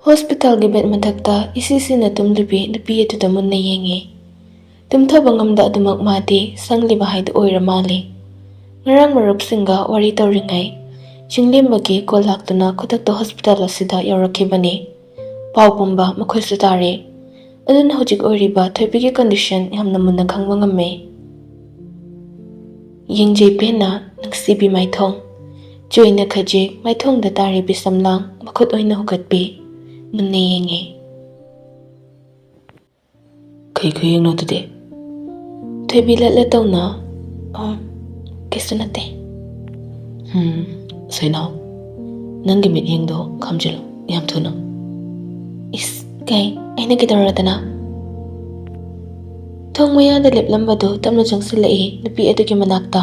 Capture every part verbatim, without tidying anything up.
ꯍꯣꯁꯄꯤꯇꯥꯜꯒꯤ ꯕꯦꯗ ꯃꯊꯛꯇ ꯏꯁꯤ ꯁꯤꯅ ꯇꯨꯝꯂꯤꯕꯤ ꯅꯨꯄꯤ ꯑꯗꯨꯗ ꯃꯨꯟꯅ ꯌꯦꯡꯉꯤ꯫ ꯇꯨꯝꯊꯕ ꯉꯝꯗ ꯑꯗꯨꯃꯛ ꯃꯥꯗꯤ ꯁꯪꯂꯤꯕ ꯍꯥꯏꯗꯨ ꯑꯣꯏꯔ ꯃꯥꯜꯂꯤ꯫ ꯉꯔꯥꯡ ꯃꯔꯨꯞꯁꯤꯡꯒ ꯋꯥꯔꯤ ꯇꯧꯔꯤꯉꯩ, ꯆꯤꯡꯂꯦꯝꯕꯒꯤ ꯀꯣꯜ ꯂꯥꯛꯇꯨꯅ ꯈꯨꯗꯛꯇ ꯍꯣꯁꯄꯤꯇꯥꯜ ꯑꯁꯤꯗ ꯌꯧꯔꯛꯈꯤꯕꯅꯤ꯫ ꯄꯥꯎ ꯄꯨꯝꯕ ꯃꯈꯣꯏꯁꯨ ꯇꯥꯔꯦ꯫ ꯑꯗꯨꯅ ꯍꯧꯖꯤꯛ ꯑꯣꯏꯔꯤꯕ ꯊꯣꯏꯕꯤꯒꯤ ꯀꯟꯗꯤꯁꯟ ꯌꯥꯝꯅ ꯃꯨꯟꯅ ꯈꯪꯕ ꯉꯝꯃꯦ꯫ ꯌꯦꯡꯖꯩ ꯄꯦꯟꯅ ꯅꯨꯡꯁꯤꯕꯤ ꯃꯥꯏꯊꯣꯡ, ꯆꯣꯏꯅ ꯈꯖꯤꯛ ꯃꯥꯏꯊꯣꯡꯗ ꯇꯥꯔꯤꯕꯤ ꯁꯝꯂꯥꯡ ꯃꯈꯨꯠ ꯑꯣꯏꯅ ꯍꯨꯒꯠꯄꯤ, ꯃꯨꯟꯅ ꯌꯦꯡꯉꯤ꯫ "ꯀꯩ ꯈꯨꯌꯦꯡꯅꯣ ꯑꯗꯨꯗꯤ?" ꯊꯣꯏꯕꯤ ꯂꯠꯂ ꯇꯧꯅ, "ꯑꯣ, ꯀꯩꯁꯨ ꯅꯠꯇꯦ꯫" "ꯎꯝ, ꯁꯩꯅꯥꯎ, ꯅꯪꯒꯤ ꯃꯤꯠꯌꯦꯡꯗꯣ ꯈꯝꯖꯤꯜꯂꯨ, ꯌꯥꯝ ꯊꯨꯅ꯫" "ꯏꯁ, ꯀꯩ? ꯑꯩꯅ ꯀꯩꯗꯧꯔꯗꯅ?" ꯊꯣꯡ ꯃꯌꯥꯗ ꯂꯦꯞꯂꯝꯕꯗꯨ ꯇꯞꯅ ꯆꯪꯁꯤꯜꯂꯛꯏ ꯅꯨꯄꯤ ꯑꯗꯨꯒꯤ ꯃꯅꯥꯛꯇ꯫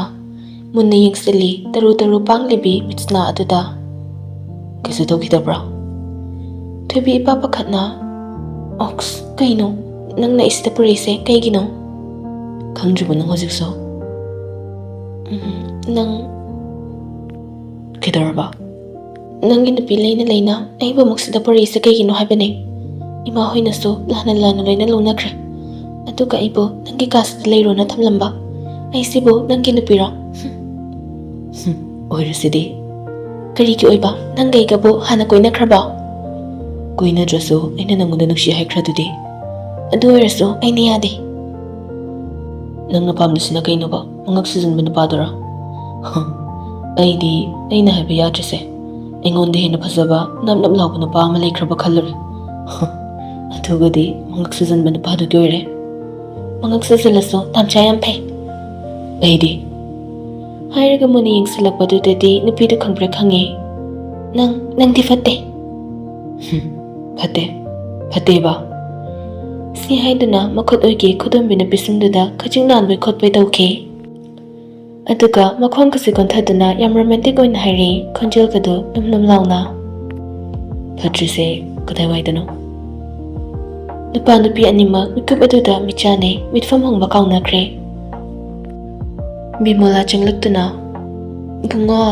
ꯃꯨꯟꯅ ꯌꯦꯡꯁꯤꯜꯂꯤ ꯇꯔꯨ ꯇꯔꯨ ꯄꯥꯡꯂꯤꯕꯤ ꯃꯤꯠꯁꯅꯥ ꯑꯗꯨꯗ꯫ "ꯀꯩꯁꯨ ꯇꯧꯈꯤꯗꯕ꯭ꯔꯣ?" ꯊꯣꯏꯕꯤ ꯏꯄꯥ ꯄꯥꯈꯠꯅ, "ꯑꯣꯛꯁ, ꯀꯩꯅꯣ? ꯅꯪꯅ ꯑꯩꯁꯤꯗ ꯄꯨꯔꯛꯏꯁꯦ ꯀꯩꯒꯤꯅꯣ?" "ꯈꯪꯗ꯭ꯔꯤꯕꯣ ꯅꯪ ꯍꯧꯖꯤꯛꯁꯨ?" "ꯎꯝ, ꯅꯪ" "ꯀꯩꯗꯧꯔꯕ?" "ꯅꯪꯒꯤ ꯅꯨꯄꯤ ꯂꯩꯅ ꯂꯩꯅ ꯑꯩꯕꯨ ꯑꯃꯨꯛ ꯁꯤꯗ ꯄꯨꯔꯛꯏꯁꯦ ꯀꯩꯒꯤꯅꯣ ꯍꯥꯏꯕꯅꯦ? ꯏꯃꯥ ꯍꯣꯏꯅꯁꯨ ꯂꯥꯟꯅ ꯂꯥꯟꯅ ꯂꯣꯏꯅ ꯂꯧꯅꯈ꯭ꯔꯦ꯫ ꯑꯗꯨꯒ ꯑꯩꯕꯨ ꯅꯪꯒꯤ ꯀꯥꯁꯤꯗ ꯂꯩꯔꯣꯅ ꯊꯝꯂꯝꯕ꯫ ꯑꯩꯁꯤꯕꯨ ꯅꯪꯒꯤ ꯅꯨꯄꯤꯔꯣ?" "ꯍꯨꯝ, ꯑꯣꯏꯔꯁꯤꯗꯤ꯫" "ꯀꯔꯤꯒꯤ ꯑꯣꯏꯕ? ꯅꯪꯒ ꯑꯩꯒꯕꯨ ꯍꯥꯟꯅ ꯀꯣꯏꯅꯈ꯭ꯔꯕꯣ?" "ꯀꯣꯏꯅꯗ꯭ꯔꯁꯨ ꯑꯩꯅ ꯅꯪꯉꯣꯟꯗ ꯅꯨꯡꯁꯤ ꯍꯥꯏꯈ꯭ꯔꯗꯨꯗꯤ꯫" "ꯑꯗꯨ ꯑꯣꯏꯔꯁꯨ ꯑꯩꯅ ꯌꯥꯗꯦ꯫" "ꯅꯪꯅ ꯄꯥꯝꯂꯤꯁꯤꯅ ꯀꯩꯅꯣꯕ? ꯃꯉꯛ ꯁꯨꯖꯟꯕ ꯅꯨꯄꯥꯗꯨꯔꯣ?" "ꯍ, ꯑꯩꯗꯤ ꯑꯩꯅ ꯍꯥꯏꯕ ꯌꯥꯗ꯭ꯔꯤꯁꯦ, ꯑꯩꯉꯣꯟꯗ ꯍꯦꯟꯅ ꯐꯖꯕ ꯅꯞ ꯅꯞ ꯂꯥꯎꯕ ꯅꯨꯄꯥ ꯑꯃ ꯂꯩꯈ꯭ꯔꯕ ꯈꯜꯂꯨꯔꯦ꯫ ꯍ, ꯑꯗꯨꯒꯗꯤ ꯃꯉꯛ ꯁꯨꯖꯟꯕ ꯅꯨꯄꯥꯗꯨꯒꯤ ꯑꯣꯏꯔꯦ꯫" "ꯃꯉꯛ ꯁꯨꯖꯜꯂꯁꯨ ꯇꯥꯝꯆꯥ ꯌꯥꯝ ꯐꯩ꯫" "ꯑꯩꯗꯤ?" ꯍꯥꯏꯔꯒ ꯃꯨꯟꯅ ꯌꯦꯡꯁꯤꯜꯂꯛꯄꯗꯨꯗꯗꯤ ꯅꯨꯄꯤꯗꯨ ꯈꯪꯕ꯭ꯔꯥ ꯈꯪꯉꯦ꯫ "ꯅꯪ, ꯅꯪꯗꯤ ꯐꯠꯇꯦ꯫" "ꯍꯨꯝ, ꯐꯠꯇꯦ? ꯐꯠꯇꯦꯕ?" ꯁꯤ ꯍꯥꯏꯗꯨꯅ ꯃꯈꯨꯠ ꯑꯣꯏꯒꯤ ꯈꯨꯗꯣꯝꯕꯤꯅ ꯄꯤꯁꯨꯝꯗꯨꯗ ꯈꯖꯤꯛ ꯅꯥꯟꯕꯣꯏ ꯈꯣꯠꯄꯣꯏ ꯇꯧꯈꯤ꯫ ꯑꯗꯨꯒ ꯃꯈꯣꯡ ꯈꯖꯤꯛ ꯀꯣꯟꯊꯗꯨꯅ ꯌꯥꯝ ꯔꯣꯃꯥꯟꯇꯤꯛ ꯑꯣꯏꯅ ꯍꯥꯏꯔꯛꯏ, ꯈꯣꯟꯖꯦꯜꯒꯗꯨ ꯅꯨꯝ ꯅꯨꯝ ꯂꯥꯎꯅ꯫ "ꯐꯠꯇ꯭ꯔꯤꯁꯦ ꯀꯗꯥꯏꯋꯥꯏꯗꯅꯣ?" ꯅꯨꯄꯥ ꯅꯨꯄꯤ ꯑꯅꯤꯃꯛ ꯃꯤꯀꯨꯞ ꯑꯗꯨꯗ ꯃꯤꯠ ꯆꯥꯟꯅꯩ, ꯃꯤꯠꯐꯝ ꯍꯣꯡꯕ ꯀꯥꯎꯅꯈ꯭ꯔꯦ꯫ ꯕꯤꯃꯣꯂꯥ ꯆꯪꯂꯛꯇꯨꯅ, "ꯏꯕꯨꯡꯉꯣ꯫"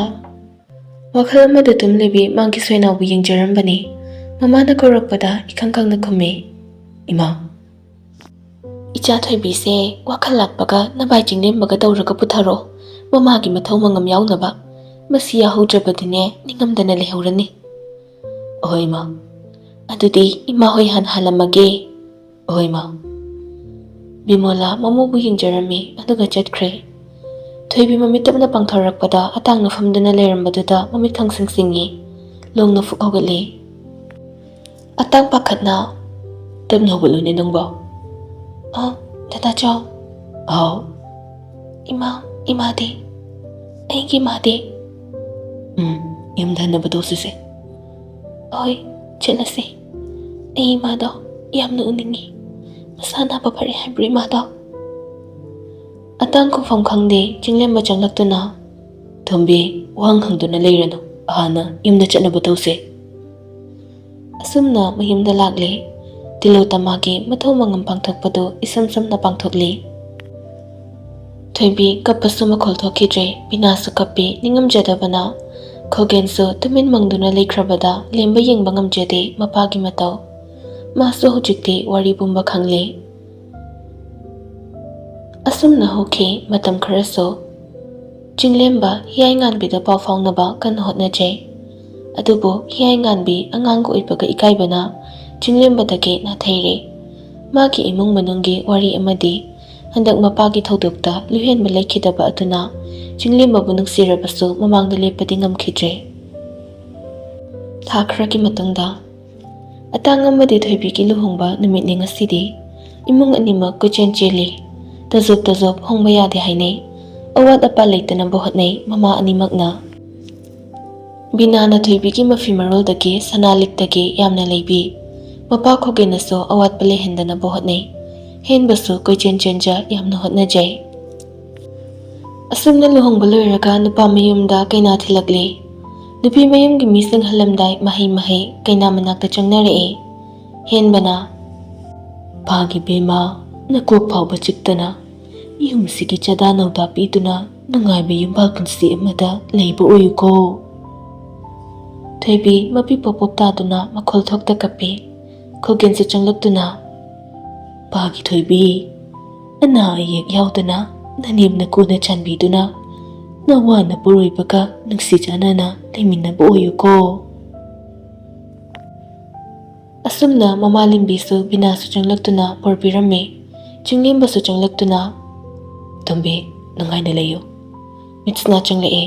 ꯋꯥꯈꯜ ꯑꯃꯗ ꯇꯨꯝꯂꯤꯕꯤ ꯃꯥꯒꯤ ꯁꯣꯏꯅꯥꯎꯕꯨ ꯌꯦꯡꯖꯔꯝꯕꯅꯤ꯫ ꯃꯃꯥꯅ ꯀꯧꯔꯛꯄꯗ ꯏꯈꯪ ꯈꯪꯅ ꯈꯨꯝꯃꯤ, "ꯏꯃꯥ, ꯏꯆꯥ ꯊꯣꯏꯕꯤꯁꯦ ꯋꯥꯈꯜ ꯂꯥꯛꯄꯒ ꯅꯚꯥꯏ ꯆꯤꯡꯂꯦꯝꯕꯒ ꯇꯧꯔꯒ ꯄꯨꯊꯔꯣ, ꯃꯃꯥꯒꯤ ꯃꯊꯧ ꯃꯉꯝ ꯌꯥꯎꯅꯕ꯫ ꯃꯁꯤ ꯌꯥꯍꯧꯗ꯭ꯔꯕꯗꯤꯅꯦ ꯅꯤꯡꯉꯝꯗꯅ ꯂꯩꯍꯧꯔꯅꯤ꯫" "ꯑꯍꯣꯏ ꯏꯃꯥ, ꯑꯗꯨꯗꯤ ꯏꯃꯥ ꯍꯣꯏ ꯍꯥꯟꯅ ꯍꯜꯂꯝꯃꯒꯦ꯫" "ꯑꯍꯣꯏ ꯏꯃꯥ꯫" ꯕꯤꯃꯣꯂꯥ ꯃꯃꯧꯕꯨ ꯌꯦꯡꯖꯔꯝꯃꯤ, ꯑꯗꯨꯒ ꯆꯠꯈ꯭ꯔꯦ꯫ ꯊꯣꯏꯕꯤ ꯃꯃꯤꯠ ꯇꯞꯅ ꯄꯥꯡꯊꯣꯔꯛꯄꯗ ꯑꯇꯥꯡꯅ ꯐꯝꯗꯨꯅ ꯂꯩꯔꯝꯕꯗꯨꯗ ꯃꯃꯤꯠ ꯈꯪꯁꯤꯡ ꯁꯤꯡꯉꯤ꯫ ꯂꯣꯡꯅ ꯐꯨꯛ ꯍꯧꯒꯠꯂꯤ꯫ "ꯑꯇꯥꯡ ꯄꯥꯈꯠꯅ꯫" "ꯇꯞꯅ ꯍꯧꯒꯠꯂꯨꯅꯦ ꯅꯪꯕꯣ꯫" "ꯑ, ꯗꯗꯥ ꯆꯥꯎ꯫" "ꯍꯥꯎ꯫" "ꯏꯃꯥ, ꯏꯃꯥꯗꯤ? ꯑꯩꯒꯤ ꯏꯃꯥꯗꯤ?" "ꯎꯝ, ꯌꯨꯝꯗ ꯍꯟꯅꯕ ꯇꯧꯁꯤꯁꯦ꯫" "ꯍꯣꯏ, ꯆꯠꯂꯁꯤ꯫ ꯑꯩ ꯏꯃꯥꯗꯣ ꯌꯥꯝꯅ ꯎꯅꯤꯡꯉꯤ꯫ ꯃꯁꯥ ꯅꯥꯕ ꯐꯔꯦ ꯍꯥꯏꯕ꯭ꯔꯣ ꯏꯃꯥꯗꯣ?" ꯑꯇꯥꯡ ꯈꯨꯝꯐꯝ ꯈꯪꯗꯦ, ꯆꯤꯡꯂꯦꯝꯕ ꯆꯪꯂꯛꯇꯨꯅ, "ꯊꯣꯝꯕꯤ, ꯋꯥꯍꯪ ꯍꯪꯗꯨꯅ ꯂꯩꯔꯅꯨ, ꯍꯥꯟꯅ ꯌꯨꯝꯗ ꯆꯠꯅꯕ ꯇꯧꯁꯦ꯫" ꯑꯁꯨꯝꯅ ꯃꯌꯨꯝꯗ ꯂꯥꯛꯂꯦ꯫ ꯇꯤꯂꯣꯇꯃꯥꯒꯤ ꯃꯊꯧ ꯃꯉꯝ ꯄꯥꯡꯊꯣꯛꯄꯗꯨ ꯏꯁꯝ ꯁꯝꯅ ꯄꯥꯡꯊꯣꯛꯂꯤ꯫ ꯊꯣꯏꯕꯤ ꯀꯞꯄꯁꯨ ꯃꯈꯣꯜ ꯊꯣꯛꯈꯤꯗ꯭ꯔꯦ꯫ ꯕꯤꯅꯥꯁꯨ ꯀꯞꯄꯤ, ꯅꯤꯡꯉꯝꯖꯗꯕꯅ꯫ ꯈꯣꯒꯦꯟꯁꯨ ꯇꯨꯃꯤꯟ ꯃꯪꯗꯨꯅ ꯂꯩꯈ꯭ꯔꯕꯗ ꯂꯦꯝꯕ ꯌꯦꯡꯕ ꯉꯝꯖꯗꯦ ꯃꯄꯥꯒꯤ ꯃꯇꯧ꯫ ꯃꯥꯁꯨ ꯍꯧꯖꯤꯛꯇꯤ ꯋꯥꯔꯤ ꯄꯨꯝꯕ ꯈꯪꯂꯦ꯫ ꯑꯁꯨꯝꯅ ꯍꯧꯈꯤ ꯃꯇꯝ ꯈꯔꯁꯨ꯫ ꯆꯤꯡꯂꯦꯝꯕ ꯍꯤꯌꯥꯏꯉꯥꯟꯕꯤꯗ ꯄꯥꯎ ꯐꯥꯎꯅꯕ ꯀꯟꯅ ꯍꯣꯠꯅꯖꯩ꯫ ꯑꯗꯨꯕꯨ ꯍꯤꯌꯥꯏꯉꯥꯟꯕꯤ ꯑꯉꯥꯡꯒ ꯑꯣꯏꯕꯒ ꯏꯀꯥꯏꯕꯅ ꯆꯤꯡꯂꯦꯝꯕꯗꯒꯤ ꯅꯥꯊꯩꯔꯦ꯫ ꯃꯥꯒꯤ ꯏꯃꯨꯡ ꯃꯅꯨꯡꯒꯤ ꯋꯥꯔꯤ ꯑꯃꯗꯤ ꯍꯟꯗꯛ ꯃꯄꯥꯒꯤ ꯊꯧꯗꯣꯛꯇ ꯂꯨꯍꯦꯟꯕ ꯂꯩꯈꯤꯗꯕ ꯑꯗꯨꯅ ꯆꯤꯡꯂꯦꯝꯕꯕꯨ ꯅꯨꯡꯁꯤꯔꯕꯁꯨ ꯃꯃꯥꯡꯗ ꯂꯦꯞꯄꯗꯤ ꯉꯝꯈꯤꯗ꯭ꯔꯦ꯫ ꯊꯥ ꯈꯔꯒꯤ ꯃꯇꯨꯡꯗ꯫ ꯑꯇꯥꯡ ꯑꯃꯗꯤ ꯊꯣꯏꯕꯤꯒꯤ ꯂꯨꯍꯣꯡꯕ ꯅꯨꯃꯤꯠꯅꯤ ꯉꯁꯤꯗꯤ꯫ ꯏꯃꯨꯡ ꯑꯅꯤꯃꯛ ꯀꯣꯏꯆꯦꯟ ꯆꯦꯜꯂꯤ꯫ ꯇꯖꯣꯞ ꯇꯖꯣꯞ ꯍꯣꯡꯕ ꯌꯥꯗꯦ ꯍꯥꯏꯅꯩ꯫ ꯑꯋꯥꯠ ꯑꯄꯥ ꯂꯩꯇꯅꯕ ꯍꯣꯠꯅꯩ ꯃꯃꯥ ꯑꯅꯤꯃꯛꯅ꯫ ꯕꯤꯅꯥꯅ ꯊꯣꯏꯕꯤꯒꯤ ꯃꯐꯤ ꯃꯔꯣꯜꯗꯒꯤ ꯁꯅꯥ ꯂꯤꯛꯇꯒꯤ ꯌꯥꯝꯅ ꯂꯩꯕꯤ꯫ ꯃꯄꯥ ꯈꯣꯒꯦꯟꯅꯁꯨ ꯑꯋꯥꯠꯄ ꯂꯩꯍꯟꯗꯅꯕ ꯍꯣꯠꯅꯩ꯫ ꯍꯦꯟꯕꯁꯨ ꯀꯣꯏꯆꯦꯟ ꯆꯦꯟꯖ ꯌꯥꯝꯅ ꯍꯣꯠꯅꯖꯩ꯫ ꯑꯁꯨꯝꯅ ꯂꯨꯍꯣꯡꯕ ꯂꯣꯏꯔꯒ ꯅꯨꯄꯥ ꯃꯌꯨꯝꯗ ꯀꯩꯅꯥ ꯊꯤꯜꯂꯛꯂꯦ꯫ ꯅꯨꯄꯤ ꯃꯌꯨꯝꯒꯤ ꯃꯤꯁꯤꯡ ꯍꯜꯂꯝꯗꯥꯏ ꯃꯍꯩ ꯃꯍꯩ ꯀꯩꯅꯥ ꯃꯅꯥꯛꯇ ꯆꯪꯅꯔꯛꯑꯦ꯫ ꯍꯦꯟꯕꯅ, "ꯐꯥꯒꯤ ꯕꯦꯝꯃ, ꯅꯀꯣꯛ ꯐꯥꯎꯕ ꯆꯤꯛꯇꯅ ꯌꯨꯝꯁꯤꯒꯤ ꯆꯥꯗꯥ ꯅꯧꯗꯥ ꯄꯤꯗꯨꯅ ꯅꯨꯡꯉꯥꯏꯕ ꯌꯨꯝꯕꯥꯜ ꯄꯨꯟꯁꯤ ꯑꯃꯗ ꯂꯩꯕ ꯑꯣꯏꯌꯨꯀꯣ꯫" ꯊꯣꯏꯕꯤ ꯃꯄꯤ ꯄꯣꯞ ꯄꯣꯞ ꯇꯥꯗꯨꯅ ꯃꯈꯣꯜ ꯊꯣꯛꯇ ꯀꯞꯄꯤ꯫ ꯈꯨꯒꯦꯟꯁꯨ ꯆꯪꯂꯛꯇꯨꯅ, "ꯄꯥꯒꯤ ꯊꯣꯏꯕꯤ, ꯑꯅꯥ ꯑꯌꯦꯛ ꯌꯥꯎꯗꯅ ꯅꯅꯦꯝ ꯅꯀꯨꯅ ꯆꯥꯟꯕꯤꯗꯨꯅ ꯅꯋꯥ ꯅꯄꯨꯔꯣꯏꯕꯒ ꯅꯨꯡꯁꯤ ꯆꯥꯟꯅꯅ ꯂꯩꯃꯤꯟꯅꯕ ꯑꯣꯏꯌꯨꯀꯣ"꯫ ꯑꯁꯨꯝꯅ ꯃꯃꯥ ꯂꯤꯝꯕꯤꯁꯨ ꯕꯤꯅꯥꯁꯨ ꯆꯪꯂꯛꯇꯨꯅ ꯕꯣꯔ ꯄꯤꯔꯝꯃꯤ꯫ ꯆꯤꯡꯂꯦꯝꯕꯁꯨ ꯆꯪꯂꯛꯇꯨꯅ, "ꯇꯣꯝꯕꯤ, ꯅꯨꯡꯉꯥꯏꯅ ꯂꯩꯌꯨ"꯫ ꯃꯤꯠꯁꯅꯥ ꯆꯪꯂꯛꯑꯦ꯫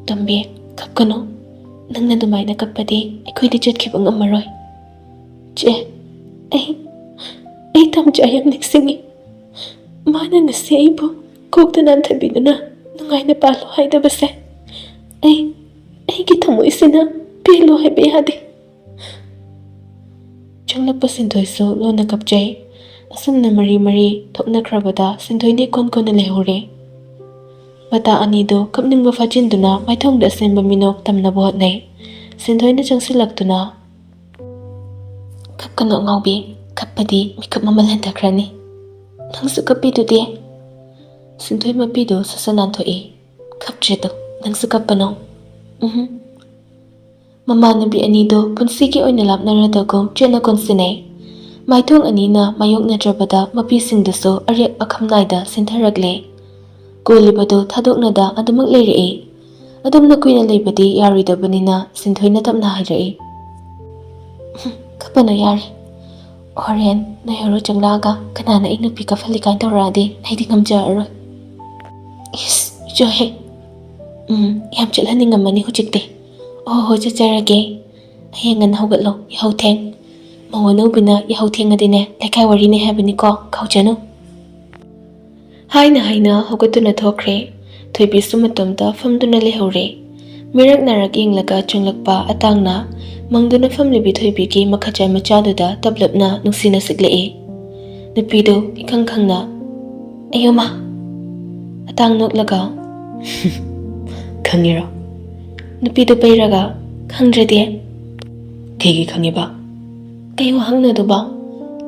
"ꯇꯣꯝꯕꯤ, ꯀꯞꯀꯅꯨ꯫ ꯅꯪꯅ ꯑꯗꯨꯃꯥꯏꯅ ꯀꯞꯄꯗꯤ ꯑꯩꯈꯣꯏꯗꯤ ꯆꯠꯈꯤꯕ ꯉꯝꯃꯔꯣꯏ꯫ ꯆꯦ, ꯑꯩ, ꯑꯩ ꯇꯝꯆꯥ ꯌꯥꯝ ꯅꯤꯡꯁꯤꯡꯉꯤ꯫ ꯃꯥꯅ ꯉꯁꯤ ꯑꯩꯕꯨ ꯀꯣꯛꯇ ꯅꯥꯟꯊꯕꯤꯗꯨꯅ ꯅꯨꯡꯉꯥꯏꯅ ꯄꯥꯜꯂꯣ ꯍꯥꯏꯗꯕꯁꯦ ꯑꯩ, ꯑꯩꯒꯤ ꯊꯃꯣꯏꯁꯤꯅ ꯄꯦꯜꯂꯣ ꯍꯥꯏꯕ ꯌꯥꯗꯦ"꯫ ꯆꯪꯂꯛꯄ ꯁꯤꯟꯊꯣꯏꯁꯨ ꯂꯣꯟꯅ ꯀꯞꯆꯩ꯫ ꯑꯁꯨꯝꯅ ꯃꯔꯤ ꯃꯔꯤ ꯊꯣꯛꯅꯈ꯭ꯔꯕꯗ ꯁꯤꯟꯊꯣꯏꯅ ꯏꯀꯣꯟ ꯀꯣꯟꯅ ꯂꯩꯍꯧꯔꯦ꯫ ꯃꯇꯥ ꯑꯅꯤꯗꯨ ꯀꯞꯅꯤꯡꯕ ꯐꯥꯖꯤꯟꯗꯨꯅ ꯃꯥꯏꯊꯣꯡꯗ ꯑꯁꯦꯡꯕ ꯃꯤꯅꯣꯛ ꯇꯝꯅꯕ ꯍꯣꯠꯅꯩ꯫ ꯁꯤꯟꯊꯣꯏꯅ ꯆꯪꯁꯤꯜꯂꯛꯇꯨꯅ, "ꯀꯞꯀꯅꯨ ꯑꯉꯥꯎꯕꯤ, ꯀꯞꯄꯗꯤ ꯃꯤꯀꯨꯞ ꯃꯃꯜ ꯍꯟꯊꯈ꯭ꯔꯅꯤ꯫ ꯅꯪꯁꯨ ꯀꯞꯄꯤꯗꯨꯗꯤ"꯫ ꯁꯤꯟꯊꯣꯏ ꯃꯄꯤꯗꯨ ꯁꯠ ꯁꯠ ꯅꯥꯟꯊꯣꯛꯏ꯫ "ꯀꯞꯇ꯭ꯔꯦꯗꯣ, ꯅꯪꯁꯨ ꯀꯞꯄꯅꯣ꯫ ꯎꯝ"꯫ ꯃꯃꯥꯟꯅꯕꯤ ꯑꯅꯤꯗꯨ ꯄꯨꯟꯁꯤꯒꯤ ꯑꯣꯏꯅ ꯂꯥꯞꯅꯔꯗꯒꯨꯝ ꯆꯦꯠꯅ ꯀꯣꯟꯁꯤꯟꯅꯩ꯫ ꯃꯥꯏꯊꯣꯡ ꯑꯅꯤꯅ ꯃꯥꯌꯣꯛꯅꯗ꯭ꯔꯕꯗ ꯃꯄꯤꯁꯤꯡꯗꯨꯁꯨ ꯑꯔꯦꯞ ꯑꯈꯝ ꯅꯥꯏꯗ ꯁꯤꯟꯊꯔꯛꯂꯦ꯫ ꯀꯣꯜꯂꯤꯕꯗꯨ ꯊꯥꯗꯣꯛꯅꯗ ꯑꯗꯨꯃꯛ ꯂꯩꯔꯛꯏ꯫ ꯑꯗꯨꯝꯅ ꯀꯨꯏꯅ ꯂꯩꯕꯗꯤ ꯌꯥꯔꯣꯏꯗꯕꯅꯤꯅ ꯁꯤꯟꯊꯣꯏꯅ ꯇꯞꯅ ꯍꯥꯏꯔꯛꯏ, "ꯀꯞꯄꯅ ꯌꯥꯔꯦ꯫ ꯍꯣꯔꯦꯟ ꯅꯣꯏ ꯍꯦꯔꯣ ꯆꯪꯂꯛꯑꯒ ꯀꯅꯥꯅ ꯑꯩ ꯅꯨꯄꯤ ꯀꯞꯍꯜꯂꯤ ꯀꯥꯏꯅ ꯇꯧꯔꯛꯑꯗꯤ ꯑꯩꯗꯤ ꯉꯝꯖꯔꯔꯣꯏ"꯫ "ꯏꯁ, ꯏꯆꯣꯍꯦ꯫ ꯎꯝ, ꯌꯥꯝ ꯆꯠꯍꯟꯅꯤꯡꯉꯝꯃꯅꯤ ꯍꯧꯖꯤꯛꯇꯤ꯫ ꯑꯣ ꯍꯣ, ꯆꯠꯆꯔꯒꯦ꯫ ꯍꯌꯦꯡ ꯉꯟꯅ ꯍꯧꯒꯠꯂꯣ, ꯌꯥꯍꯧ ꯊꯦꯡ꯫ ꯃꯧ ꯑꯅꯧꯕꯤꯅ ꯌꯥꯍꯧ ꯊꯦꯡꯉꯗꯤꯅꯦ, ꯂꯩꯀꯥꯏ ꯋꯥꯔꯤꯅꯦ ꯍꯥꯏꯕꯅꯤꯀꯣ, ꯀꯥꯎꯖꯅꯨ"꯫ ꯍꯥꯏꯅ ꯍꯥꯏꯅ ꯍꯧꯒꯠꯇꯨꯅ ꯊꯣꯛꯈ꯭ꯔꯦ꯫ ꯊꯣꯏꯕꯤꯁꯨ ꯃꯇꯣꯝꯇ ꯐꯝꯗꯨꯅ ꯂꯩꯍꯧꯔꯦ꯫ ꯃꯤꯔꯛ ꯅꯥꯔꯛ ꯌꯦꯡꯂꯒ ꯆꯪꯂꯛꯄ ꯑꯇꯥꯡꯅ ꯃꯪꯗꯨꯅ ꯐꯝꯂꯤꯕꯤ ꯊꯣꯏꯕꯤꯒꯤ ꯃꯈꯠꯆꯥꯏ ꯃꯆꯥꯗꯨꯗ ꯇꯞꯂꯞꯅ ꯅꯨꯡꯁꯤꯅ ꯁꯤꯛꯂꯛꯏ꯫ ꯅꯨꯄꯤꯗꯨ ꯏꯈꯪ ꯈꯪꯅ, "ꯑꯌꯣꯃꯥ!" ꯑꯇꯥꯡ ꯅꯣꯛꯂꯒ, "ꯈꯪꯉꯤꯔꯣ?" ꯅꯨꯄꯤꯗꯨ ꯄꯩꯔꯒ, "ꯈꯪꯗ꯭ꯔꯗꯤ?" "ꯀꯩꯒꯤ ꯈꯪꯉꯤꯕ?" "ꯀꯩ ꯋꯥꯍꯪꯅꯣ ꯑꯗꯨꯕꯣ?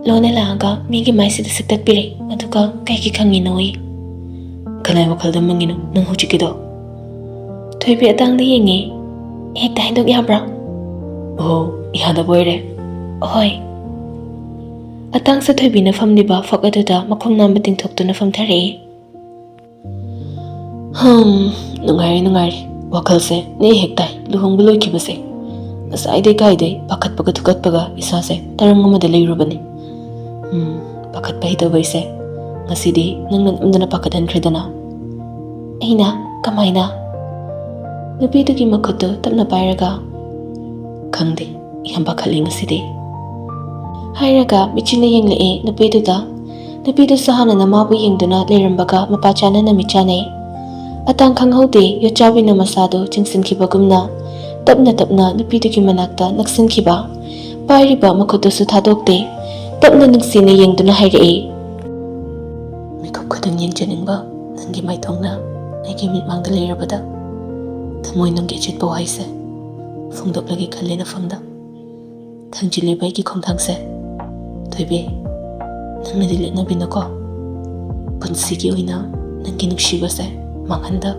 ꯂꯣꯟꯅ ꯂꯥꯛꯑꯒ ꯃꯤꯒꯤ ꯃꯥꯏꯁꯤꯗ ꯁꯤꯛꯇꯠꯄꯤꯔꯦ, ꯑꯗꯨꯒ ꯀꯩꯒꯤ ꯈꯪꯉꯤꯅꯣꯌꯦ?" "ꯀꯅꯥꯏ ꯋꯥꯈꯜꯗ ꯃꯪꯉꯤꯅꯣ ꯅꯪ ꯍꯧꯖꯤꯛꯀꯤꯗꯣ?" ꯊꯣꯏꯕꯤ ꯑꯇꯥꯡꯗ ꯌꯦꯡꯉꯤ꯫ ꯍꯦꯛꯇ ꯍꯥꯏꯗꯣꯛ ꯌꯥꯕ꯭ꯔꯥ? ꯑꯣ, ꯌꯥꯗꯕ ꯑꯣꯏꯔꯦ꯫ ꯍꯣꯏ꯫ ꯑꯇꯥꯡ ꯁꯥꯊꯣꯏꯕꯤꯅ ꯐꯝꯂꯤꯕ ꯐꯛ ꯑꯗꯨꯗ ꯃꯈꯣꯡ ꯅꯥꯝꯕ ꯇꯤꯡꯊꯣꯛꯇꯨꯅ ꯐꯝꯊꯔꯛꯏ꯫ ꯍꯝ, ꯅꯨꯡꯉꯥꯏꯔꯦ, ꯅꯨꯡꯉꯥꯏꯔꯦ꯫ ꯋꯥꯈꯜꯁꯦ ꯅꯦ ꯍꯦꯛ ꯇꯥꯏ, ꯂꯨꯍꯣꯡꯕ ꯂꯣꯏꯈꯤꯕꯁꯦ꯫ ꯉꯁꯥꯏꯗꯩ ꯀꯥꯏꯗꯩ ꯄꯥꯈꯠꯄꯒ ꯊꯨꯀꯠꯄꯒ ꯏꯁꯥꯁꯦ ꯇꯔꯪ ꯑꯃꯗ ꯂꯩꯔꯨꯕꯅꯤ꯫ ꯎꯝ, ꯄꯥꯈꯠꯄ ꯍꯩꯇꯕꯩꯁꯦ ꯉꯁꯤꯗꯤ ꯅꯪꯅ ꯅꯝꯗꯅ ꯄꯥꯈꯠꯍꯟꯈ꯭ꯔꯦꯗꯅ꯫ ꯑꯩꯅ? ꯀꯃꯥꯏꯅ? ꯅꯨꯄꯤꯗꯨꯒꯤ ꯃꯈꯨꯠꯇꯨ ꯇꯞꯅ ꯄꯥꯏꯔꯒ, "ꯈꯪꯗꯦ, ꯌꯥꯝ ꯄꯥꯈꯠꯂꯤ ꯉꯁꯤꯗꯤ," ꯍꯥꯏꯔꯒ ꯃꯤꯠꯆꯤꯅ ꯌꯦꯡꯂꯛꯑꯦ ꯅꯨꯄꯤꯗꯨꯗ꯫ ꯅꯨꯄꯤꯗꯨꯁꯨ ꯍꯥꯟꯅꯅ ꯃꯥꯕꯨ ꯌꯦꯡꯗꯨꯅ ꯂꯩꯔꯝꯕꯒ ꯃꯄꯥ ꯆꯥꯅꯅ ꯃꯤꯠ ꯆꯥꯅꯩ꯫ ꯑꯇꯥꯡ ꯈꯪꯍꯧꯗꯦ, ꯌꯣꯠꯆꯥꯕꯤꯅ ꯃꯁꯥꯗꯨ ꯆꯤꯡꯁꯤꯟꯈꯤꯕꯒꯨꯝꯅ ꯇꯞꯅ ꯇꯞꯅ ꯅꯨꯄꯤꯗꯨꯒꯤ ꯃꯅꯥꯛꯇ ꯅꯛꯁꯤꯟꯈꯤꯕ꯫ ꯄꯥꯏꯔꯤꯕ ꯃꯈꯨꯠꯇꯨꯁꯨ ꯊꯥꯗꯣꯛꯇꯦ꯫ ꯇꯞꯅ ꯅꯨꯡꯁꯤꯅ ꯌꯦꯡꯗꯨꯅ ꯍꯥꯏꯔꯛꯏ, "ꯃꯤꯀꯨꯞ ꯈꯨꯗꯤꯡ ꯌꯦꯡꯖꯅꯤꯡꯕ ꯅꯪꯒꯤ ꯃꯥꯏꯊꯣꯡꯅ ꯑꯩꯒꯤ ꯃꯤꯠꯃꯥꯡꯗ ꯂꯩꯔꯕꯗ, ꯊꯃꯣꯏ ꯅꯨꯡꯒꯤ ꯑꯆꯦꯠꯄ ꯋꯥꯍꯩꯁꯦ ꯐꯣꯡꯗꯣꯛꯂꯒꯦ ꯈꯜꯂꯦ ꯅꯐꯝꯗ꯫ ꯊꯝꯖꯤꯜꯂꯤꯕ ꯑꯩꯒꯤ ꯈꯣꯡꯊꯥꯡꯁꯦ, ꯊꯣꯏꯕꯤ, ꯅꯪꯅꯗꯤ ꯂꯦꯞꯅꯕꯤꯅꯨꯀꯣ꯫ ꯄꯨꯟꯁꯤꯒꯤ ꯑꯣꯏꯅ ꯅꯪꯒꯤ ꯅꯨꯡꯁꯤꯕꯁꯦ ꯃꯥꯡꯍꯟꯗ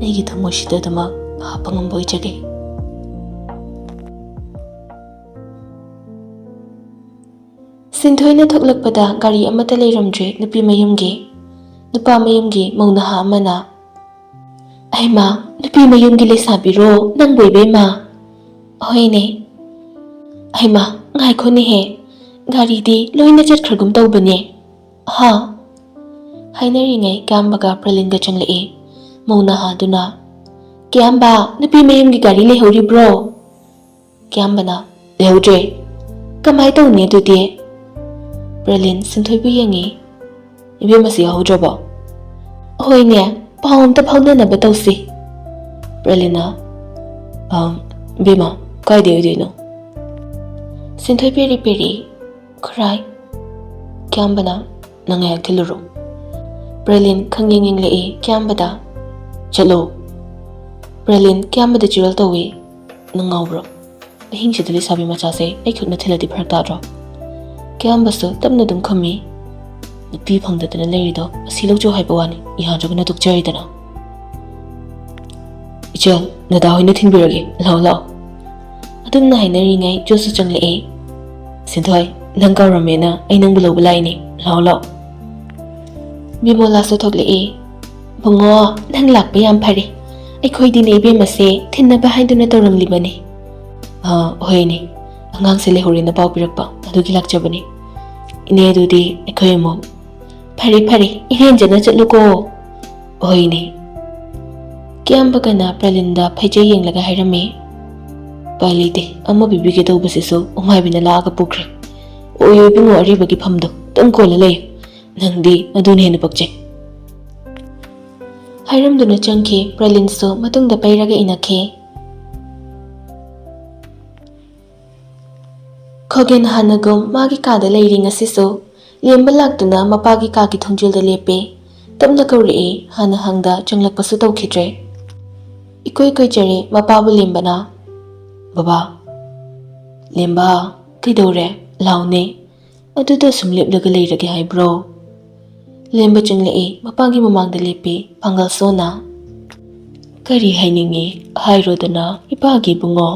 ꯑꯩꯒꯤ ꯊꯃꯣꯏꯁꯤꯗ ꯑꯗꯨꯃꯛ ꯍꯥꯞꯄ ꯉꯝꯕ ꯑꯣꯏꯖꯒꯦ꯫" ꯁꯤꯟꯊꯣꯏꯅ ꯊꯣꯛꯂꯛꯄꯗ ꯒꯥꯔꯤ ꯑꯃꯠꯇ ꯂꯩꯔꯝꯗ꯭ꯔꯦ ꯅꯨꯄꯤ ꯃꯌꯨꯝꯒꯤ꯫ ꯅꯨꯄꯥ ꯃꯌꯨꯝꯒꯤ ꯃꯧ ꯅꯍꯥ ꯑꯃꯅ, "ꯑꯩꯃ, ꯅꯨꯄꯤ ꯃꯌꯨꯝꯒꯤ ꯂꯩꯁꯥꯕꯤꯔꯣ? ꯅꯪꯕꯨ ꯏꯕꯦꯝꯃ?" "ꯍꯣꯏꯅꯦ꯫" "ꯑꯩꯃ, ꯉꯥꯏꯈꯣꯅꯦꯍꯦ, ꯒꯥꯔꯤꯗꯤ ꯂꯣꯏꯅ ꯆꯠꯈ꯭ꯔꯒꯨꯝ ꯇꯧꯕꯅꯦ꯫" "ꯍꯥ?" ꯍꯥꯏꯅꯔꯤꯉꯩ ꯀꯤꯌꯥꯝꯕꯒ ꯄ꯭ꯔꯂꯤꯟꯒ ꯆꯪꯂꯛꯏ꯫ ꯃꯧ ꯅꯍꯥꯗꯨꯅ, "ꯀꯤꯌꯥꯝꯕ, ꯅꯨꯄꯤ ꯃꯌꯨꯝꯒꯤ ꯒꯥꯔꯤ ꯂꯩꯍꯧꯔꯤꯕ꯭ꯔꯣ?" ꯀꯤꯌꯥꯝꯕꯅ, "ꯂꯩꯍꯧꯗ꯭ꯔꯦ꯫ ꯀꯃꯥꯏ ꯇꯧꯅꯤ ꯑꯗꯨꯗꯤ?" ꯄ꯭ꯔꯂꯤꯟ ꯁꯤꯟꯊꯣꯏꯕꯨ ꯌꯦꯡꯉꯤ꯫ "ꯏꯕꯦꯝꯃꯁꯤ ꯌꯥꯎꯍꯧꯗ꯭ꯔꯕꯣ?" "ꯍꯣꯏꯅꯦ, ꯄꯥꯎ ꯑꯝꯇ ꯐꯥꯎꯅꯅꯕ ꯇꯧꯁꯤ꯫" ꯄ꯭ꯔꯂꯤꯟꯅ, "ꯑ, ꯏꯕꯦꯝꯃ, ꯀꯥꯏꯗꯩ ꯑꯣꯏꯗꯣꯏꯅꯣ?" ꯁꯤꯟꯊꯣꯏ ꯄꯦꯔꯤ ꯄꯦꯔꯤ, "ꯈꯨꯔꯥꯏ꯫" ꯀꯤꯌꯥꯝꯕꯅ, "ꯅꯪ ꯉꯥꯏꯍꯥꯛ ꯊꯤꯜꯂꯨꯔꯣ꯫" ꯄ꯭ꯔꯂꯤꯟ ꯈꯪꯌꯦꯡ ꯌꯦꯡꯂꯛꯏ ꯀꯤꯌꯥꯝꯕꯗ꯫ "ꯆꯠꯂꯣ꯫" ꯄ꯭ꯔꯂꯤꯟ ꯀꯤꯌꯥꯝꯕꯗ ꯆꯤꯔꯣꯜ ꯇꯧꯏ꯫ "ꯅꯪ ꯉꯥꯎꯕ꯭ꯔꯣ? ꯑꯍꯤꯡꯁꯤꯗ ꯂꯩꯁꯥꯕꯤ ꯃꯆꯥꯁꯦ ꯑꯩꯈꯛꯅ ꯊꯤꯜꯂꯗꯤ ꯐꯔꯛ ꯇꯥꯗ꯭ꯔꯣ?" ꯀꯤꯌꯥꯝꯕꯁꯨ ꯇꯞꯅ ꯑꯗꯨꯝ ꯈꯨꯝꯃꯤ꯫ "ꯅꯨꯄꯤ ꯐꯪꯗꯗꯅ ꯂꯩꯔꯤꯗꯣ ꯑꯁꯤ ꯂꯧꯖꯧ ꯍꯥꯏꯕ ꯋꯥꯅꯤ, ꯌꯥꯗ꯭ꯔꯒꯅ ꯇꯣꯛꯆꯔꯦꯗꯅ꯫" "ꯆꯣ, ꯅꯗꯥ ꯍꯣꯏꯅ ꯊꯤꯟꯕꯤꯔꯒꯦ, ꯂꯥꯛꯑꯣ, ꯂꯥꯛꯑꯣ"꯫ ꯑꯗꯨꯝꯅ ꯍꯥꯏꯅꯔꯤꯉꯩ ꯖꯣꯁꯁꯨ ꯆꯪꯂꯛꯑꯦ꯫ "ꯁꯤꯟꯊꯣꯏ, ꯅꯪ ꯀꯧꯔꯝꯃꯦꯅ ꯑꯩ ꯅꯪꯕꯨ ꯂꯧꯕ ꯂꯥꯛꯏꯅꯦ, ꯂꯥꯛꯑꯣ, ꯂꯥꯛꯑꯣ"꯫ ꯕꯤꯃꯣꯂꯥꯁꯨ ꯊꯣꯛꯂꯛꯑꯦ꯫ "ꯕꯨꯡꯉꯣ, ꯅꯪ ꯂꯥꯛꯄ ꯌꯥꯝ ꯐꯔꯦ꯫ ꯑꯩꯈꯣꯏꯗꯤꯅꯦ ꯏꯕꯦꯝꯃꯁꯦ ꯊꯤꯟꯅꯕ ꯍꯥꯏꯗꯨꯅ ꯇꯧꯔꯝꯂꯤꯕꯅꯤ"꯫ "ꯑꯥ, ꯍꯣꯏꯅꯦ, ꯑꯉꯥꯡꯁꯦ ꯂꯩꯍꯧꯔꯦꯅ ꯄꯥꯎ ꯄꯤꯔꯛꯄ, ꯑꯗꯨꯒꯤ ꯂꯥꯛꯆꯕꯅꯤ꯫ ꯏꯅꯦ, ꯑꯗꯨꯗꯤ ꯑꯩꯈꯣꯏ ꯑꯃꯨꯛ"꯫ "ꯐꯔꯦ, ꯐꯔꯦ, ꯏꯔꯦꯟꯖꯅ ꯆꯠꯂꯨꯀꯣ"꯫ "ꯍꯣꯏꯅꯦ"꯫ ꯀꯤꯌꯥꯝꯕꯒꯅ ꯄ꯭ꯔꯂꯤꯟꯗ ꯐꯩꯖꯩ ꯌꯦꯡꯂꯒ ꯍꯥꯏꯔꯝꯃꯤ꯫ "ꯎꯄꯥꯏ ꯂꯩꯇꯦ, ꯑꯃ ꯄꯤꯕꯤꯒꯦ ꯇꯧꯕꯁꯤꯁꯨ ꯎꯃꯥꯏꯕꯤꯅ ꯂꯥꯛꯑꯒ ꯄꯨꯈ꯭ꯔꯦ꯫ ꯑꯣꯏꯌꯣ ꯏꯕꯨꯡꯉꯣ, ꯑꯔꯤꯕꯒꯤ ꯐꯝꯗꯣ ꯇꯪ ꯀꯣꯜꯂ ꯂꯩꯌꯨ꯫ ꯅꯪꯗꯤ ꯑꯗꯨꯅ ꯍꯦꯟꯅ ꯄꯛꯆꯩ"꯫ ꯍꯥꯏꯔꯝꯗꯨꯅ ꯆꯪꯈꯤ꯫ ꯄ꯭ꯔꯂꯤꯟꯁꯨ ꯃꯇꯨꯡꯗ ꯄꯩꯔꯒ ꯏꯟꯅꯈꯤ꯫ ꯈꯣꯒꯦꯟ ꯍꯥꯟꯅꯒꯨꯝ ꯃꯥꯒꯤ ꯀꯥꯗ ꯂꯩꯔꯤ ꯉꯁꯤꯁꯨ꯫ ꯂꯦꯝꯕ ꯂꯥꯛꯇꯨꯅ ꯃꯄꯥꯒꯤ ꯀꯥꯒꯤ ꯊꯣꯡꯖꯤꯜꯗ ꯂꯦꯞꯄꯦ꯫ ꯇꯞꯅ ꯀꯧꯔꯛꯏ, ꯍꯥꯟꯅ ꯍꯪꯗ ꯆꯪꯂꯛꯄꯁꯨ ꯇꯧꯈꯤꯗ꯭ꯔꯦ꯫ ꯏꯀꯨꯏ ꯀꯨꯏꯖꯔꯦ ꯃꯄꯥꯕꯨ ꯂꯦꯝꯕꯅ꯫ "ꯕꯕꯥ"꯫ "ꯂꯦꯝꯕ, ꯀꯩꯗꯧꯔꯦ? ꯂꯥꯎꯅꯦ꯫ ꯑꯗꯨꯗ ꯁꯨꯝ ꯂꯦꯞꯂꯒ ꯂꯩꯔꯒꯦ ꯍꯥꯏꯕ꯭ꯔꯣ?" ꯂꯦꯝꯕ ꯆꯪꯂꯛꯏ, ꯃꯄꯥꯒꯤ ꯃꯃꯥꯡꯗ ꯂꯦꯞꯄꯤ, ꯄꯥꯡꯒꯜ ꯁꯣꯟꯅ꯫ "ꯀꯔꯤ ꯍꯥꯏꯅꯤꯡꯉꯤ? ꯍꯥꯏꯔꯣꯗꯅ, ꯏꯄꯥꯒꯤ ꯏꯕꯨꯡꯉꯣ"꯫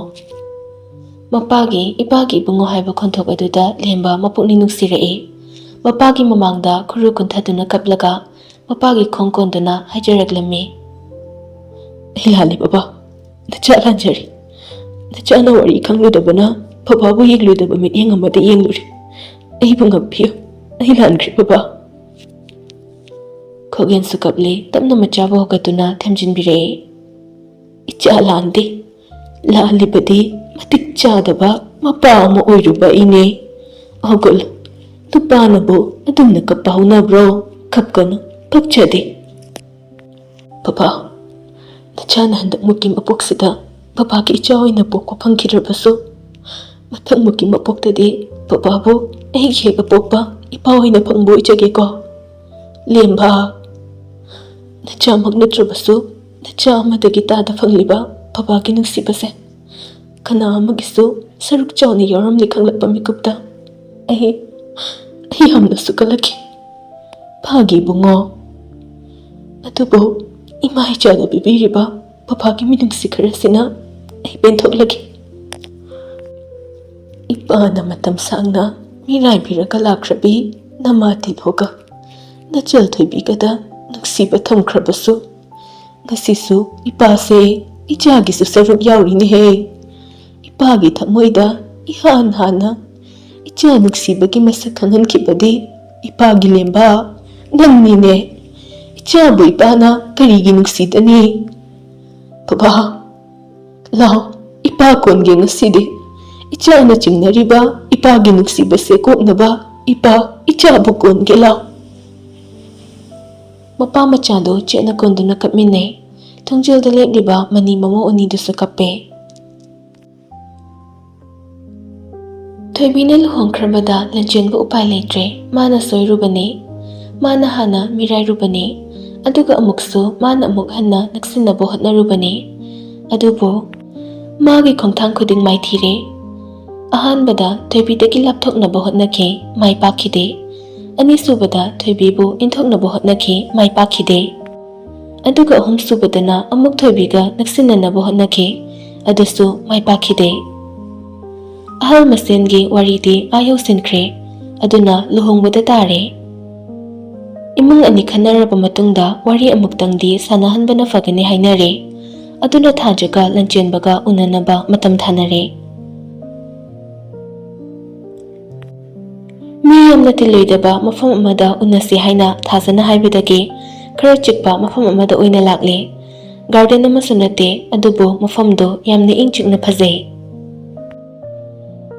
ꯃꯄꯥꯒꯤ "ꯏꯄꯥꯒꯤ ꯏꯕꯨꯡꯉꯣ" ꯍꯥꯏꯕ ꯈꯣꯟꯊꯣꯛ ꯑꯗꯨꯗ ꯂꯦꯝꯕ ꯃꯄꯨꯛꯅꯤꯡ ꯅꯨꯡꯁꯤꯔꯛꯏ꯫ ꯃꯄꯥꯒꯤ ꯃꯃꯥꯡꯗ ꯈꯨꯔꯨ ꯀꯨꯟꯊꯗꯨꯅ ꯀꯞꯂꯒ ꯃꯄꯥꯒꯤ ꯈꯣꯡ ꯀꯣꯟꯗꯨꯅ ꯍꯥꯏꯖꯔꯛꯂꯝꯃꯤ꯫ "ꯑꯩ ꯂꯥꯜꯂꯦ ꯕꯕꯥ, ꯅꯆꯥ ꯂꯥꯟꯖꯔꯦ꯫ ꯅꯆꯥꯅ ꯋꯥꯔꯤ ꯈꯪꯂꯨꯗꯕꯅ ꯕꯕꯥꯕꯨ ꯌꯦꯡꯂꯨꯗꯕ ꯃꯤꯠꯌꯦꯡ ꯑꯃꯗ ꯌꯦꯡꯂꯨꯔꯦ꯫ ꯑꯩꯕꯨ ꯉꯥꯛꯄꯤꯌꯨ, ꯑꯩ ꯂꯥꯟꯈ꯭ꯔꯦ ꯕꯕꯥ"꯫ ꯈꯣꯒꯦꯟꯁꯨ ꯀꯞꯂꯦ, ꯇꯞꯅ ꯃꯆꯥꯕꯨ ꯍꯧꯒꯠꯇꯨꯅ ꯊꯦꯝꯖꯤꯟꯕꯤꯔꯛꯏ꯫ "ꯏꯆꯥ ꯂꯥꯟꯗꯦ, ꯂꯥꯜꯂꯤꯕꯗꯤ ꯃꯇꯤꯛ ꯆꯥꯗꯕ ꯃꯄꯥ ꯑꯃ ꯑꯣꯏꯔꯨꯕ ꯑꯩꯅꯦ꯫ ꯍꯧꯒꯠꯂꯨ, ꯅꯨꯄꯥꯅꯕꯨ ꯑꯗꯨꯝꯅ ꯀꯞꯄ ꯍꯧꯅꯕ꯭ꯔꯣ? ꯀꯞꯀꯅꯨ, ꯄꯛꯆꯗꯦ"꯫ "ꯕꯕꯥ, ꯅꯆꯥꯅ ꯍꯟꯗꯛꯃꯨꯛꯀꯤ ꯃꯄꯣꯛꯁꯤꯗ ꯕꯕꯥꯒꯤ ꯏꯆꯥ ꯑꯣꯏꯅ ꯄꯣꯛꯄ ꯐꯪꯈꯤꯗ꯭ꯔꯕꯁꯨ, ꯃꯊꯪꯃꯨꯛꯀꯤ ꯃꯄꯣꯛꯇꯗꯤ ꯕꯕꯥꯕꯨ ꯑꯩꯒꯤ ꯍꯦꯛ ꯑꯄꯣꯛꯄ ꯏꯄꯥ ꯑꯣꯏꯅ ꯐꯪꯕ ꯑꯣꯏꯖꯒꯦꯀꯣ꯫ ꯂꯦꯝꯕ, ꯅꯆꯥꯃꯛ ꯅꯠꯇ꯭ꯔꯕꯁꯨ ꯅꯆꯥ ꯑꯃꯗꯒꯤ ꯇꯥꯗ ꯐꯪꯂꯤꯕ ꯕꯕꯥꯒꯤ ꯅꯨꯡꯁꯤꯕꯁꯦ ꯀꯅꯥ ꯑꯃꯒꯤꯁꯨ ꯁꯔꯨꯛ ꯆꯥꯎꯅ ꯌꯥꯎꯔꯝꯅꯤ ꯈꯪꯂꯛꯄ ꯃꯤꯀꯨꯞꯇ ꯑꯩ, ꯑꯩ ꯌꯥꯝꯅꯁꯨ ꯀꯜꯂꯛꯈꯤ꯫ ꯐꯥꯒꯤ ꯏꯕꯨꯡꯉꯣ꯫ ꯑꯗꯨꯕꯨ ꯏꯃꯥ ꯏꯆꯥꯅ ꯄꯤꯕꯤꯔꯤꯕ ꯄꯄꯥꯒꯤ ꯃꯤꯅꯨꯡꯁꯤ ꯈꯔꯁꯤꯅ ꯑꯩ ꯄꯦꯟꯊꯣꯛꯂꯒꯦ꯫ ꯏꯄꯥꯅ ꯃꯇꯝ ꯁꯥꯡꯅ ꯃꯤꯔꯥꯏꯕꯤꯔꯒ ꯂꯥꯛꯈ꯭ꯔꯕꯤ ꯅꯃꯥ ꯇꯤꯜꯍꯧꯒ ꯅꯆꯜ ꯊꯣꯏꯕꯤꯒꯗ ꯅꯨꯡꯁꯤꯕ ꯊꯝꯈ꯭ꯔꯕꯁꯨ, ꯉꯁꯤꯁꯨ ꯏꯄꯥꯁꯦ ꯏꯆꯥꯒꯤꯁꯨ ꯁꯔꯨꯛ ꯌꯥꯎꯔꯤꯅꯦꯍꯦ꯫ ꯏꯄꯥꯒꯤ ꯊꯃꯣꯏꯗ ꯏꯍꯥꯟ ꯍꯥꯟꯅ ꯏꯆꯥ ꯅꯨꯡꯁꯤꯕꯒꯤ ꯃꯁꯛ ꯈꯪꯍꯟꯈꯤꯕꯗꯤ ꯏꯄꯥꯒꯤ ꯂꯦꯝꯕ ꯅꯪꯅꯤꯅꯦ꯫ ꯏꯆꯥꯕꯨ ꯏꯄꯥꯅ ꯀꯔꯤꯒꯤ ꯅꯨꯡꯁꯤꯗꯅꯤ? ꯕꯕꯥ, ꯂꯥꯎ, ꯏꯄꯥ ꯀꯣꯟꯒꯦ ꯉꯁꯤꯗꯤ꯫ ꯏꯆꯥꯅ ꯆꯤꯡꯅꯔꯤꯕ ꯏꯄꯥꯒꯤ ꯅꯨꯡꯁꯤꯕꯁꯦ ꯀꯣꯛꯅꯕ ꯏꯄꯥ ꯏꯆꯥꯕꯨ ꯀꯣꯟꯒꯦ, ꯂꯥꯎ꯫ ꯃꯄꯥ ꯃꯆꯥꯗꯣ ꯆꯦꯠꯅ ꯀꯣꯟꯗꯨꯅ ꯀꯞꯃꯤꯟꯅꯩ꯫ ꯊꯣꯡꯖꯤꯜꯗ ꯂꯦꯞꯂꯤꯕ ꯃꯅꯤ ꯃꯃꯧ ꯑꯅꯤꯗꯨꯁꯨ ꯀꯞꯄꯦ꯫ ꯊꯣꯏꯕꯤꯅ ꯂꯨꯍꯣꯡꯈ꯭ꯔꯕꯗ ꯂꯟꯆꯦꯟꯕ ꯎꯄꯥꯏ ꯂꯩꯇ꯭ꯔꯦ꯫ ꯃꯥꯅ ꯁꯣꯏꯔꯨꯕꯅꯦ꯫ ꯃꯥꯅ ꯍꯥꯟꯅ ꯃꯤꯔꯥꯏꯔꯨꯕꯅꯦ꯫ ꯑꯗꯨꯒ ꯑꯃꯨꯛꯁꯨ ꯃꯥꯅ ꯑꯃꯨꯛ ꯍꯟꯅ ꯅꯛꯁꯤꯟꯅꯕ ꯍꯣꯠꯅꯔꯨꯕꯅꯦ꯫ ꯑꯗꯨꯕꯨ ꯃꯥꯒꯤ ꯈꯣꯡꯊꯥꯡ ꯈꯨꯗꯤꯡ ꯃꯥꯏꯊꯤꯔꯦ꯫ ꯑꯍꯥꯟꯕꯗ ꯊꯣꯏꯕꯤꯗꯒꯤ ꯂꯥꯞꯊꯣꯛꯅꯕ ꯍꯣꯠꯅꯈꯤ, ꯃꯥꯏ ꯄꯥꯛꯈꯤꯗꯦ꯫ ꯑꯅꯤꯁꯨꯕꯗ ꯊꯣꯏꯕꯤꯕꯨ ꯏꯟꯊꯣꯛꯅꯕ ꯍꯣꯠꯅꯈꯤ, ꯃꯥꯏ ꯄꯥꯛꯈꯤꯗꯦ꯫ ꯑꯗꯨꯒ ꯑꯍꯨꯝꯁꯨꯕꯗꯅ ꯑꯃꯨꯛ ꯊꯣꯏꯕꯤꯒ ꯅꯛꯁꯤꯟꯅꯅꯕ ꯍꯣꯠꯅꯈꯤ, ꯑꯗꯨꯁꯨ ꯃꯥꯏ ꯄꯥꯛꯈꯤꯗꯦ꯫ ꯑꯍꯜ ꯃꯁꯦꯟꯒꯤ ꯋꯥꯔꯤꯗꯤ ꯑꯥ ꯌꯧꯁꯤꯟꯈ꯭ꯔꯦ, ꯑꯗꯨꯅ ꯂꯨꯍꯣꯡꯕꯗ ꯇꯥꯔꯦ꯫ ꯏꯃꯨꯡ ꯑꯅꯤ ꯈꯟꯅꯔꯕ ꯃꯇꯨꯡꯗ ꯋꯥꯔꯤ ꯑꯃꯨꯛꯇꯪꯗꯤ ꯁꯥꯟꯅꯍꯟꯕꯅ ꯐꯒꯅꯤ ꯍꯥꯏꯅꯔꯦ꯫ ꯑꯗꯨꯅ ꯊꯥꯖꯒ ꯂꯟꯆꯦꯟꯕꯒ ꯎꯅꯅꯕ ꯃꯇꯝ ꯊꯥꯅꯔꯦ꯫ ꯃꯤ ꯌꯥꯝꯅ ꯇꯤꯜꯂꯣꯏꯗꯕ ꯃꯐꯝ ꯑꯃꯗ ꯎꯅꯁꯤ ꯍꯥꯏꯅ ꯊꯥꯖꯅ ꯍꯥꯏꯕꯗꯒꯤ ꯈꯔ ꯆꯤꯛꯄ ꯃꯐꯝ ꯑꯃꯗ ꯑꯣꯏꯅ ꯂꯥꯛꯂꯦ꯫ ꯒꯥꯔꯗꯦꯟ ꯑꯃꯁꯨ ꯅꯠꯇꯦ, ꯑꯗꯨꯕꯨ ꯃꯐꯝꯗꯨ ꯌꯥꯝꯅ ꯏꯪ ꯆꯤꯛꯅ ꯐꯖꯩ꯫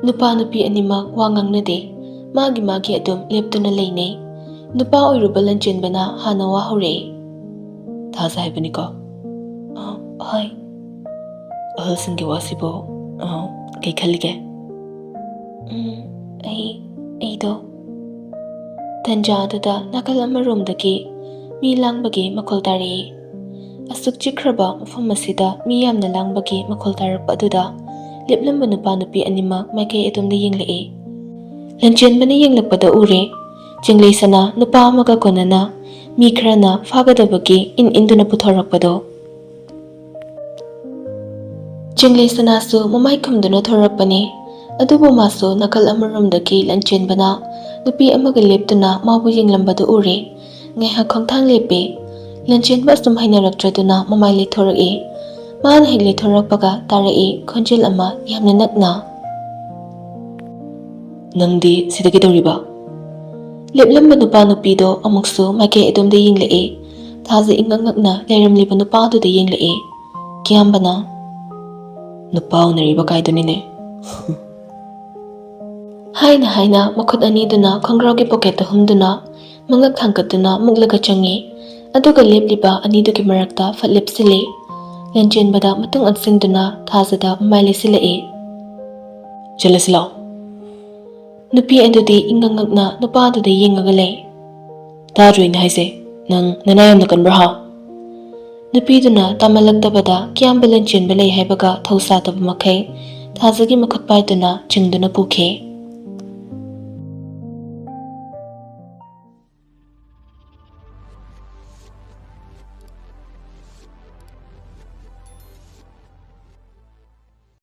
ꯅꯨꯄꯥ ꯅꯨꯄꯤ ꯑꯅꯤꯃꯛ ꯋꯥ ꯉꯥꯡꯅꯗꯦ, ꯃꯥꯒꯤ ꯃꯥꯒꯤ ꯑꯗꯨꯝ ꯂꯦꯞꯇꯨꯅ ꯂꯩꯅꯩ꯫ ꯅꯨꯄꯥ ꯑꯣꯏꯔꯨꯕ ꯂꯟꯆꯦꯟꯕꯅ ꯍꯥꯟꯅ ꯋꯥ ꯍꯧꯔꯛꯏ꯫ ꯊꯥꯖ ꯍꯥꯏꯕꯅꯤꯀꯣ? ꯑ, ꯍꯣꯏ꯫ ꯑꯍꯜꯁꯤꯡꯒꯤ ꯋꯥꯁꯤꯕꯨ, ꯑ, ꯀꯩ ꯈꯜꯂꯤꯒꯦ? ꯎꯝ, ꯑꯩ, ꯑꯩꯗꯣ꯫ ꯇꯟꯖꯥ ꯑꯗꯨꯗ ꯅꯥꯀꯜ ꯑꯃꯔꯣꯝꯗꯒꯤ ꯃꯤ ꯂꯥꯡꯕꯒꯤ ꯃꯈꯣꯜ ꯇꯥꯔꯛꯏ꯫ ꯑꯁꯨꯛ ꯆꯤꯛꯈ꯭ꯔꯕ ꯃꯐꯝ ꯑꯁꯤꯗ ꯃꯤ ꯌꯥꯝꯅ ꯂꯥꯡꯕꯒꯤ ꯃꯈꯣꯜ ꯇꯥꯔꯛꯄ ꯑꯗꯨꯗ ꯂꯦꯞꯂꯝꯕ ꯅꯨꯄꯥ ꯅꯨꯄꯤ ꯑꯅꯤꯃꯛ ꯃꯥꯏꯀꯩ ꯑꯗꯣꯝꯗ ꯌꯦꯡꯂꯛꯏ꯫ ꯂꯟꯆꯦꯟꯕꯅ ꯌꯦꯡꯂꯛꯄꯗ ꯎꯔꯦ, ꯆꯤꯡꯂꯩ ꯁꯅꯥ ꯅꯨꯄꯥ ꯑꯃꯒ ꯀꯣꯟꯅꯅ ꯃꯤ ꯈꯔꯅ ꯐꯥꯒꯗꯕꯒꯤ ꯏꯟ ꯏꯟꯗꯨꯅ ꯄꯨꯊꯣꯔꯛꯄꯗꯣ꯫ ꯆꯤꯡꯂꯩꯁꯅꯥꯁꯨ ꯃꯃꯥꯏ ꯈꯨꯝꯗꯨꯅ ꯊꯣꯔꯛꯄꯅꯤ꯫ ꯑꯗꯨꯕꯨ ꯃꯥꯁꯨ ꯅꯥꯀꯜ ꯑꯃꯔꯣꯝꯗꯒꯤ ꯂꯟꯆꯦꯟꯕꯅ ꯅꯨꯄꯤ ꯑꯃꯒ ꯂꯦꯞꯇꯨꯅ ꯃꯥꯕꯨ ꯌꯦꯡꯂꯝꯕꯗꯨ ꯎꯔꯦ꯫ ꯉꯥꯏꯍꯥꯛ ꯈꯣꯡꯊꯥꯡ ꯂꯦꯞꯄꯦ꯫ ꯂꯟꯆꯦꯟꯕ ꯑꯁꯨꯝ ꯍꯩꯅꯔꯛꯇ꯭ꯔꯗꯨꯅ ꯃꯃꯥꯏ ꯂꯩꯊꯣꯔꯛꯑꯦ꯫ ꯃꯥꯅ ꯍꯦꯛ ꯂꯩꯊꯣꯔꯛꯄꯒ ꯇꯥꯔꯛꯏ ꯈꯣꯟꯖꯦꯜ ꯑꯃ ꯌꯥꯝꯅ ꯅꯛꯅ, "ꯅꯪꯗꯤ ꯁꯤꯗ ꯀꯩꯗꯧꯔꯤꯕ?" ꯂꯦꯞꯂꯝꯕ ꯅꯨꯄꯥ ꯅꯨꯄꯤꯗꯣ ꯑꯃꯨꯛꯁꯨ ꯃꯥꯏꯀꯩ ꯑꯗꯣꯝꯗ ꯌꯦꯡꯂꯛꯑꯦ꯫ ꯊꯥꯖ ꯏꯉꯛ ꯉꯛꯅ ꯂꯩꯔꯝꯂꯤꯕ ꯅꯨꯄꯥꯗꯨꯗ ꯌꯦꯡꯂꯛꯑꯦ꯫ ꯀꯤꯌꯥꯝꯕꯅ, "ꯅꯨꯄꯥ ꯎꯅꯔꯤꯕ ꯀꯥꯏꯗꯨꯅꯤꯅꯦ?" ꯍꯥꯏꯅ ꯍꯥꯏꯅ ꯃꯈꯨꯠ ꯑꯅꯤꯗꯨꯅ ꯈꯣꯡꯒ꯭ꯔꯥꯎꯒꯤ ꯄꯣꯀꯦꯠꯇ ꯍꯨꯝꯗꯨꯅ ꯃꯉꯛ ꯊꯥꯡꯒꯠꯇꯨꯅ ꯃꯨꯛꯂꯒ ꯆꯪꯉꯤ꯫ ꯑꯗꯨꯒ ꯂꯦꯞꯂꯤꯕ ꯑꯅꯤꯗꯨꯒꯤ ꯃꯔꯛꯇ ꯐꯠ ꯂꯦꯞꯁꯤꯜꯂꯤ꯫ ꯂꯟꯆꯦꯟꯕꯗ ꯃꯇꯨꯡ ꯑꯣꯟꯁꯤꯟꯗꯨꯅ ꯊꯥꯖꯗ ꯃꯃꯥꯏ ꯂꯩꯁꯤꯜꯂꯛꯏ꯫ "ꯆꯠꯂꯁꯤ ꯂꯥꯛꯑꯣ꯫" ꯅꯨꯄꯤ ꯑꯗꯨꯗꯤ ꯏꯉꯛ ꯉꯛꯅ ꯅꯨꯄꯥꯗꯨꯗ ꯌꯦꯡꯉꯒ ꯂꯩ꯫ "ꯇꯥꯗ꯭ꯔꯣ ꯑꯩꯅ ꯍꯥꯏꯁꯦ? ꯅꯪ ꯅꯅꯥ ꯌꯥꯝꯅ ꯀꯟꯕ꯭ꯔꯥ ꯍꯥ?" ꯅꯨꯄꯤꯗꯨꯅ ꯇꯥꯃꯜꯂꯛꯇꯕꯗ ꯀꯤꯌꯥꯝꯕ ꯂꯟꯆꯦꯟꯕ ꯂꯩ ꯍꯥꯏꯕꯒ ꯊꯧꯁꯥꯗꯕ ꯃꯈꯩ ꯊꯥꯖꯒꯤ ꯃꯈꯨꯠ ꯄꯥꯏꯗꯨꯅ ꯆꯤꯡꯗꯨꯅ ꯄꯨꯈꯤ꯫